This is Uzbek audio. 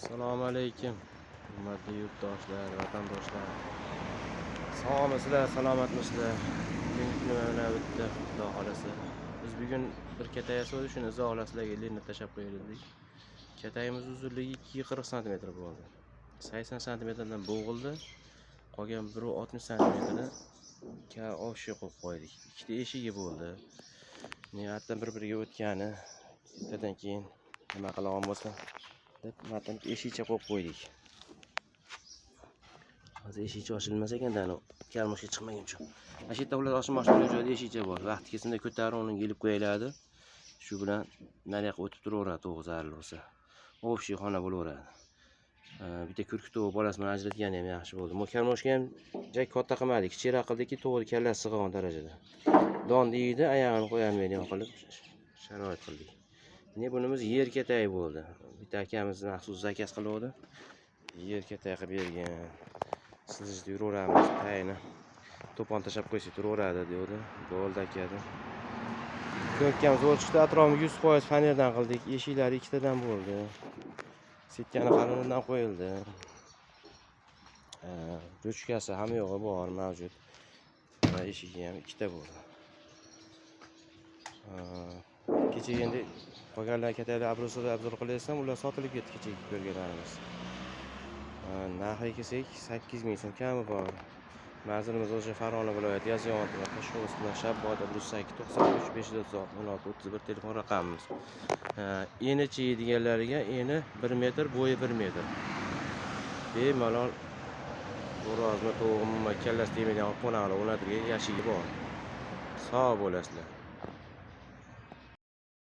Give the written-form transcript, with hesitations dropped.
Assalomu alaykum, hurmatli yurtdoshlar, vatandoshlar. Sog'misizlar, salomatmisizlar? Bugungi kun mana o'tdi, Xudo xolasa. Biz bugun bir katak yasadik, shuni izohlab sizlarga lenta tashlab qo'yaylik dedik. Katagimiz uzunligi 240 sm bo'ldi. 80 santimetrdan bo'g'ildi. Qolgan 160 santimetrini ovshiga qo'yib qo'ydik. Ikkita eshigi bo'ldi. Niyatdan bir-biriga o'tgani, ertadan keyin nima qilgan bo'lsa deb niyatdan eshikcha qo'yib qo'ydik. Hozir eshikcha ochilmas ekanda, karmoshka chiqmaguncha. Mana shu yerda ular ochilmoqchi bo'lgan joyda eshikcha bor. Vaqti kelsa ko'tarib uni ilib qo'yiladi. Shu bilan nariyoqqa o'tib turaveradi, to'g'ri zarur bo'lsa. Общий xona bo'laveradi. Bitta kurk tovuq bolasi bilan ajratgani ham yaxshi bo'ldi. Bu karmoshka ham ja katta qilmadik, kichikroq qildikki, to'g'ri kallasi sig'gan darajada. Don deydi, oyog'ini qo'yolmaydigan qilib sharoit qildik. Endi bunimiz yer katagi bo'ldi. Bitta akamiz maxsus заказ qiluvdi. Yer katagi qilib bergan. Siljitib yuraveramiz, tagini to'pon tashlab qo'ysak turaveradi deydi. Bo'ldi, aka. Ko'nkam zo'r chiqdi. Atrofini 100% fanerdan qildik. Eshiklari ikkitadan bo'ldi. Setkani qalinidan qo'yildi. Ruchkasi hamma yo'g'i bor, mavjud. Mana eshigi ham ikkita bo'ldi. Kecha endi qolganlar kataklar обзор обзор qilyapsam, ular sotilib ketdi kechagi ko'rganlarimiz. Narxiga kelsak, 8000 so'm kami bor. Manzilimiz o'sha Farg'ona viloyati, Yozyovon tumani, Toshqo'rg'on tuman, Shabboda 108 93 536 16 31 telefon raqamimiz. Enichi deganlariga eni 1 metr, bo'yi 1 metr. Bemalol xo'rozmi, tovuqmi, kallasi tegmaydigan qo'naqlar o'rnatilgan yashigi bor. Sog' bo'lasizlar.